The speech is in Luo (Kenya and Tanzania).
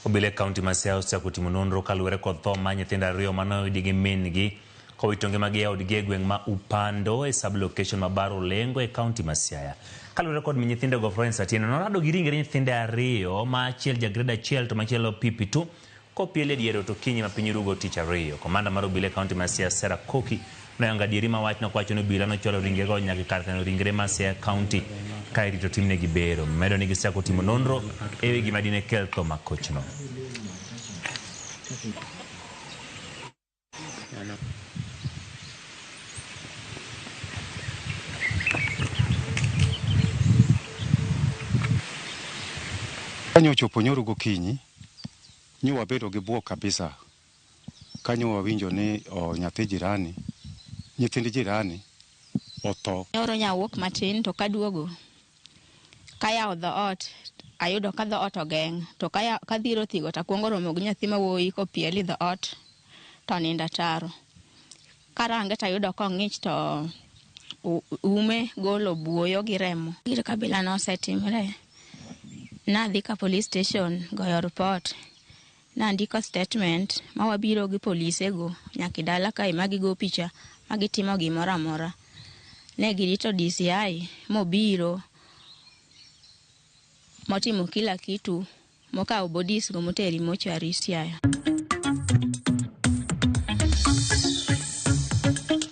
Obila e kaunti ma Siaya osechako timo nonro kaluwore kod tho mar nyithindo ariyo mane oyudi gi min-gi kowito ngimagi e odgi e gweng' ma Upando e sub-location ma Bar Olengo e kaunti ma Siaya. Kaluwore kod min nyithindogo Florence Atieno norado gi ringre nyithinde ariyo ma achiel ja grade achiel to machielo PP2 kopiel e dier ot okinyi ma piny orugo tich ariyo. Komanda mar obila e kaunti ma Siaya Sarah Koki noyango adieri ma wachno kowacho ni obila nochwalo ringrego nyaka kar kano ringre ma Siaya County ka irito timnegi bero. Medo ni gisechako timo nonro e wi gima dine kel tho makochno. Kanyo ochopo nyoro gokinyi, nyo wabedo gi bwok kabisa. Kanyo wawinjo ni oh, nyathi jirani, nyithind jirani otho. Nyoro nyawuok matin to kaduogo kayawo dhoot ayudo ka dhoot ogeng' to kadhiro thigo to akwongo romo gi nyathi ma wuoyi kopiel e dhoot to onindo ataro. Karange to ayudo kong'ich to ume golo buoyo gi remo. Gir kabila no osetimre. Nadhi ka police station goyo report. Nandiko statement ma wabiro gi polisego nyaka e dala kae ma gigo picha ma gitimo gimoro amora. Ne girito DCI mobiro motimo kila kitu mokawo bodies go motero e mortuary Siaya.